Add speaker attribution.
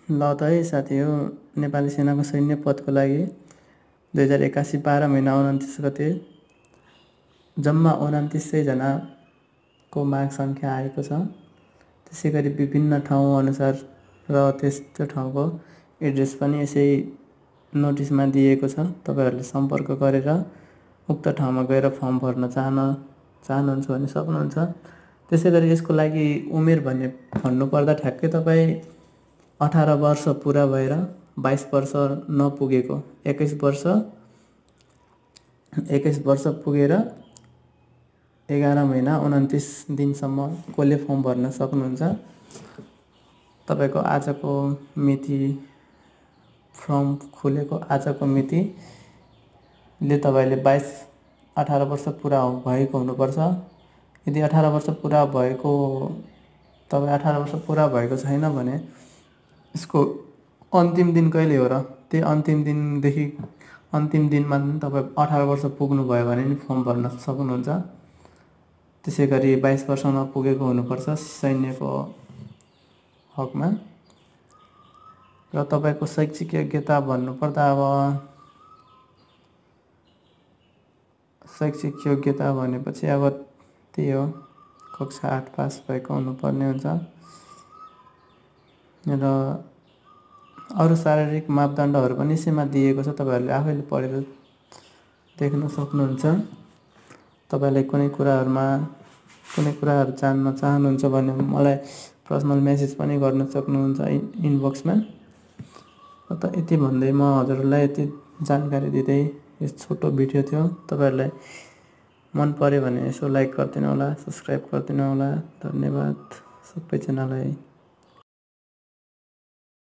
Speaker 1: ल त है साथी हो, नेपाली सेनाको सैन्य पदको लागि 2081 12 महिना 29 गते जम्मा 2900 जनाको माग सङ्ख्या आएको छ। त्यसै गरी विभिन्न ठाउँ अनुसार र त्यो ठाउँको एड्रेस पनि यसै नोटिसमा दिएको छ। तपाईँहरूले सम्पर्क गरेर उक्त ठाउँमा गएर फर्म भर्न चाहनुहुन्छ भने सक्नुहुन्छ। त्यसै गरी यसको लागि उमेर भन्नुपर्दा ठ्याक्कै तपाईँ 18 वर्ष पुरा भएर 22 वर्ष नपुगेको 21 वर्ष पुगेर 11 महिना 29 दिनसम्म कसले फर्म भर्न सक्नुहुन्छ। तपाईँको आजको मिति, फर्म खुलेको आजको मितिले तपाईँले 18 वर्ष पुरा भएको हुनुपर्छ। यदि 18 वर्ष पुरा भएको तपाईँ 18 वर्ष पुरा भएको छैन भने यसको अन्तिम दिन कहिले हो र त्यही अन्तिम दिनमा तपाईँ 18 वर्ष पुग्नुभयो भने नि फर्म भर्न सक्नुहुन्छ। त्यसै गरी 22 वर्ष नपुगेको हुनुपर्छ सैन्यको हकमा। र तपाईँको शैक्षिक योग्यता भन्नुपर्दा अब शैक्षिक योग्यता भनेपछि अब त्यही हो, कक्षा 8 पास भएको हुनुपर्ने हुन्छ। र अरू शारीरिक मापदण्डहरू पनि यसैमा दिएको छ, तपाईँहरूले आफैले पढेर देख्न सक्नुहुन्छ। तपाईँलाई कुनै कुराहरू जान्न चाहनुहुन्छ भने मलाई पर्सनल मेसेज पनि गर्न सक्नुहुन्छ इनबक्समा। त यति भन्दै म हजुरहरूलाई यति जानकारी दिँदै यस छोटो भिडियो थियो। तपाईँहरूलाई मन पर्यो भने यसो लाइक गरिदिनु होला, सब्सक्राइब गरिदिनु होला। धन्यवाद सबैजनालाई।